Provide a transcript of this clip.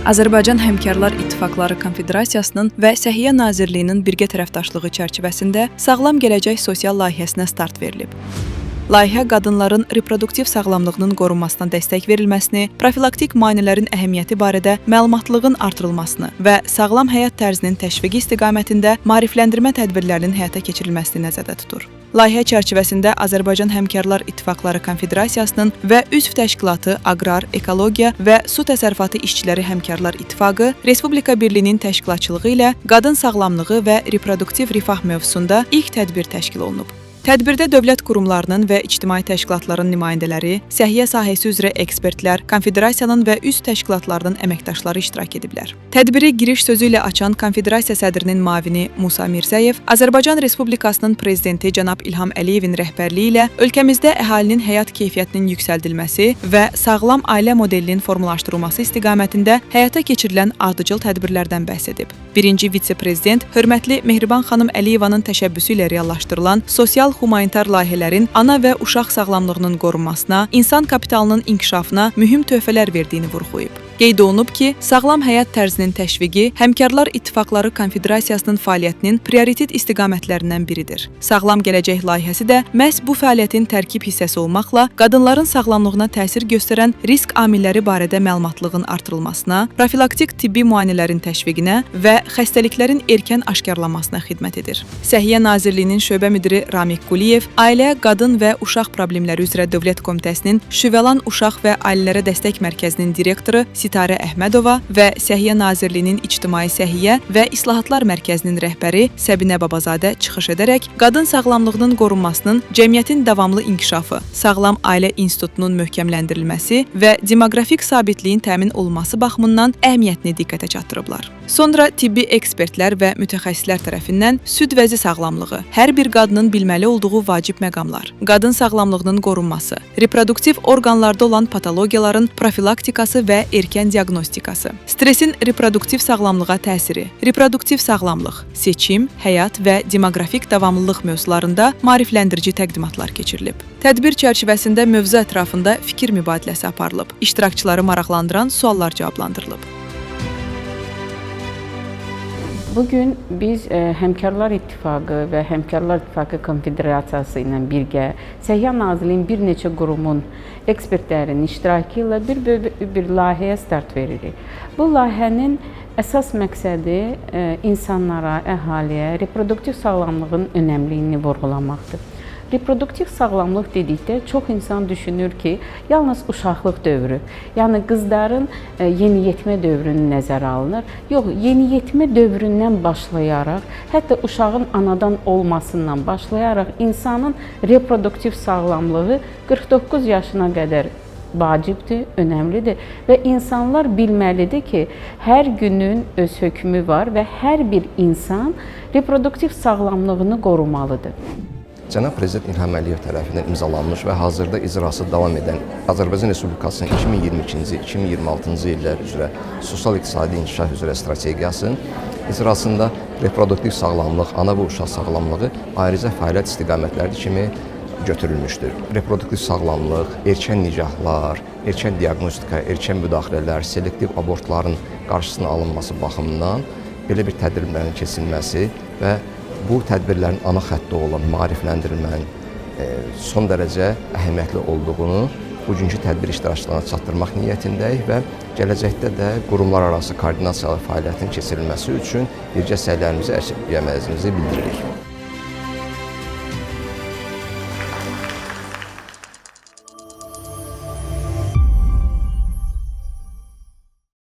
Azərbaycan Həmkarlar İttifaqları Konfederasiyasının və Səhiyyə Nazirliyinin birgə tərəfdaşlığı çərçivəsində Sağlam Gələcək sosial layihəsinə start verilib. Layihə qadınların reproduktiv sağlamlığının qorunmasına dəstək verilməsini, profilaktik müayinələrin əhəmiyyəti barədə məlumatlılığın artırılmasını və sağlam həyat tərzinin təşviqi istiqamətində maarifləndirmə tədbirlərinin həyata keçirilməsini nəzərdə tutur. Layihə çərçivəsində Azərbaycan Həmkarlar İttifaqları Konfederasiyasının və üzv təşkilatı Aqrar, Ekologiya və Su Təsərrüfatı İşçiləri Həmkarlar İttifaqı Respublika Birliyinin təşkilatçılığı ilə qadın sağlamlığı və reproduktiv rifah mövzusunda ilk tədbir təşkil olunub. Tədbirdə dövlət qurumlarının və ictimai təşkilatların nümayəndələri, səhiyyə sahəsi üzrə ekspertlər, konfederasiyanın və üzv təşkilatlarının əməkdaşları iştirak ediblər. Tədbiri giriş sözü ilə açan Konfederasiya sədrinin müavini Musa Mirzəyev, Azərbaycan Respublikasının prezidenti cənab İlham Əliyevin rəhbərliyi ilə ölkəmizdə əhalinin həyat keyfiyyətinin yüksəldilməsi və sağlam ailə modelinin formalaşdırılması istiqamətində həyata keçirilən ardıcıl tədbirlərdən bəhs edib. Birinci vitse-prezident hörmətli Mehriban xanım Əliyevanın təşəbbüsü ilə reallaşdırılan sosial humanitar layihələrin ana və uşaq sağlamlığının qorunmasına, insan kapitalının inkişafına mühüm töhfələr verdiyini vurğulayıb. Qeyd olunub ki, sağlam həyat tərzinin təşviqi Həmkarlar İttifaqları Konfederasiyasının fəaliyyətinin prioritet istiqamətlərindən biridir. Sağlam Gələcək layihəsi də məhz bu fəaliyyətin tərkib hissəsi olmaqla qadınların sağlamlığına təsir göstərən risk amilləri barədə məlumatlığın artırılmasına, profilaktik tibbi müayinələrin təşviqinə və xəstəliklərin erkən aşkarlanmasına xidmət edir. Səhiyyə Nazirliyinin şöbə müdiri Ramiq Quliyev, Ailə, Qadın və Uşaq Problemləri üzrə Dövlət Komitəsinin Şüvəlan Uşaq və Ailələrə Dəstək Mərkəzinin direktoru Sitarə Əhmədova və Səhiyyə Nazirliyinin İctimai Səhiyyə və İslahatlar Mərkəzinin rəhbəri Səbinə Babazadə çıxış edərək qadın sağlamlığının qorunmasının cəmiyyətin davamlı inkişafı, sağlam ailə institutunun möhkəmləndirilməsi və demoqrafik sabitliyin təmin olunması baxımından əhəmiyyətini diqqətə çatdırıblar. Sonra tibbi ekspertlər və mütəxəssislər tərəfindən süd vəzi sağlamlığı, hər bir qadının bilməli olduğu vacib məqamlar, qadın sağlamlığının qorunması, reproduktiv orqanlarda olan patologiyaların profilaktikası və erkən diaqnostikası, stresin reproduktiv sağlamlığa təsiri, reproduktiv sağlamlıq, seçim, həyat və demoqrafik davamlılıq mövzularında maarifləndirici təqdimatlar keçirilib. Tədbir çərçivəsində mövzu ətrafında fikir mübadiləsi aparılıb, iştirakçıları maraqlandıran suallar cavablandırılıb. Bugün biz Həmkarlar İttifaqı və Həmkarlar İttifaqı Konfederasiyası ilə birgə Səhiyyə Nazirliyinin bir neçə qurumun ekspertlərinin iştirakı ilə bir layihəyə start veririk. Bu layihənin əsas məqsədi insanlara, əhaliyə reproduktiv sağlamlığın önəmliliyini vurğulamaqdır. Reproduktiv sağlamlıq dedikdə çox insan düşünür ki, yalnız uşaqlıq dövrü, yəni qızların yeniyetmə dövrünü nəzərə alınır. Yox, yeniyetmə dövründən başlayaraq, hətta uşağın anadan olmasından başlayaraq insanın reproduktiv sağlamlığı 49 yaşına qədər vacibdir, önəmlidir və insanlar bilməlidir ki, hər günün öz hökmü var və hər bir insan reproduktiv sağlamlığını qorumalıdır. Cənab Prezident İlham Əliyev tərəfindən imzalanmış və hazırda icrası davam edən Azərbaycan Respublikasının 2022-ci, 2026-cı illər üzrə sosial-iqtisadi inkişaf üzrə strategiyasının icrasında reproduktiv sağlamlıq, ana və uşaq sağlamlığı ayrıca fəaliyyət istiqamətləri kimi götürülmüşdür. Reproduktiv sağlamlıq, erkən nigahlar, erkən diaqnostika, erkən müdaxilələr, selektiv abortların qarşısının alınması baxımından belə bir tədbirlərin keçirilməsi və bu tədbirlərin ana xətti olan maarifləndirilmənin son dərəcə əhəmiyyətli olduğunu bugünkü tədbir iştirakçılarına çatdırmaq niyyətindəyik və gələcəkdə də qurumlar arası koordinasiyalı fəaliyyətin keçirilməsi üçün birgə səylərimizi əsirgəməyəcəyimizi bildiririk.